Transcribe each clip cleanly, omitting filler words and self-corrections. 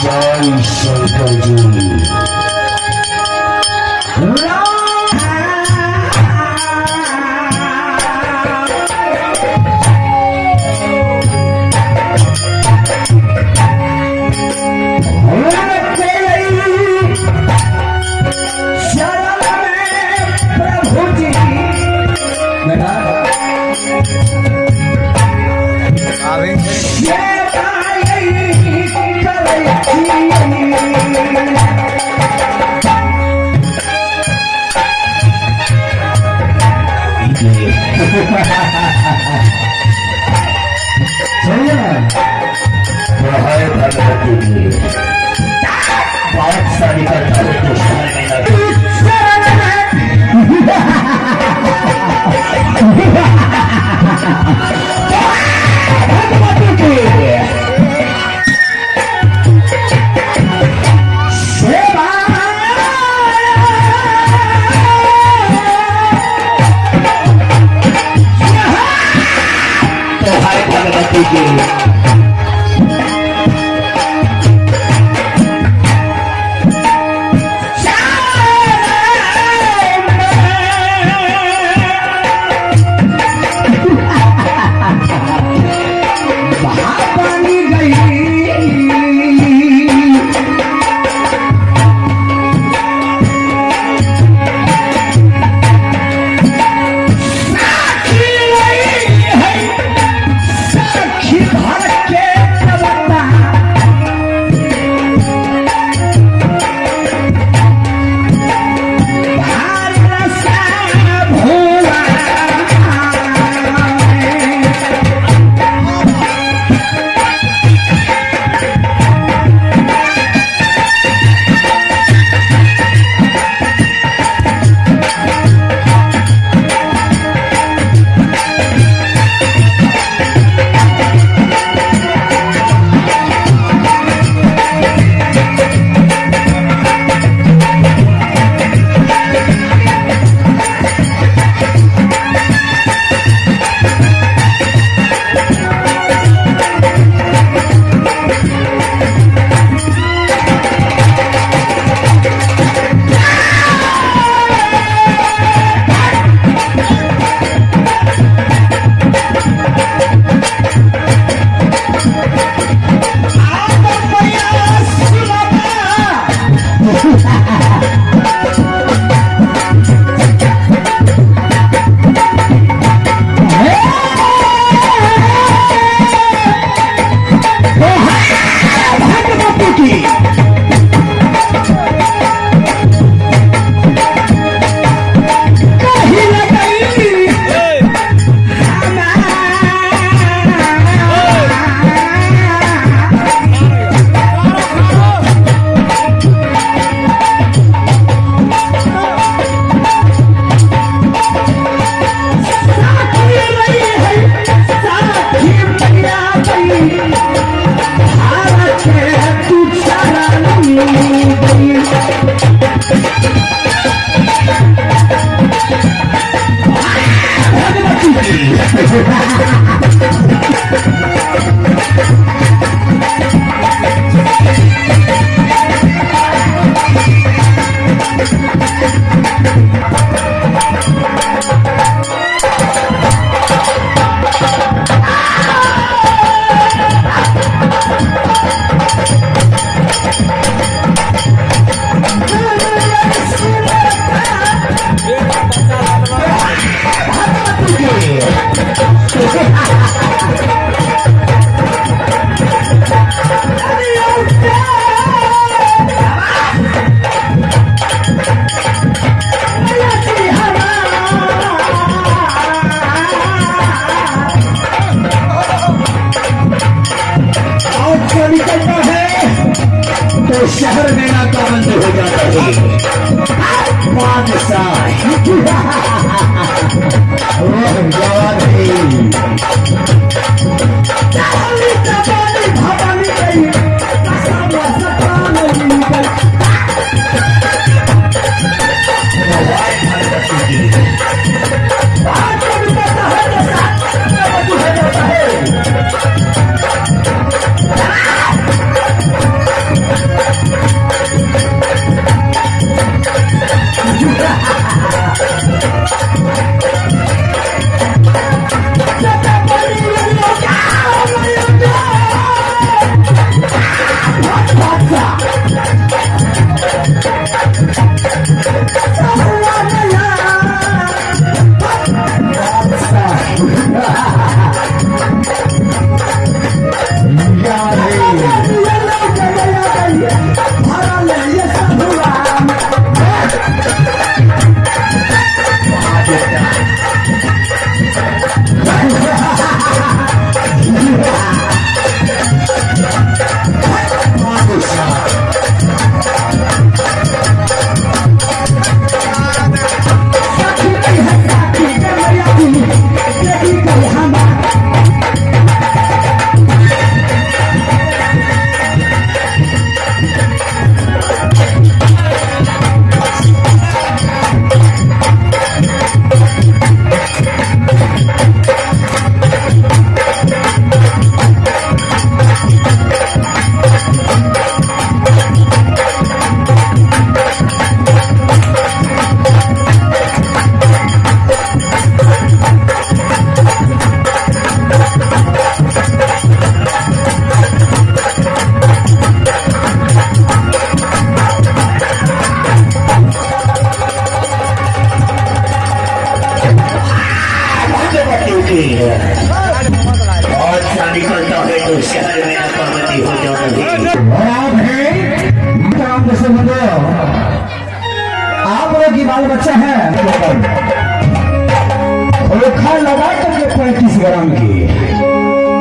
जय शंकर जी। प्रभु जी बेटा चलिए ना हाय भगवती जी, बादशाह निकलता है तो शहर में ना। भगवती की सेवा, तो हाय भगवती की। भवानी गई। साखी है साखी भर के प्रवक्ता, भारत भोला। भगवती की कहीं न कहीं। साखी रही है साखी मैया गई, भारत के तू चरण गई। भगवती की। और जो निकलता है तो शहर में नाकाबंद हो जाता है बादशाह। वाह जवान है। भवानी गई। है। और आप हैं राम जैसे बंदे, आप लोग की बाल बच्चा है। खोखा लगा करके 35 ग्राम की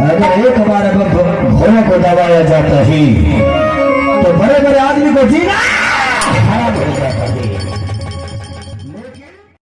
अगर एक बार अगर घोड़े को दबाया जाता ही तो बड़े बड़े आदमी को जीना।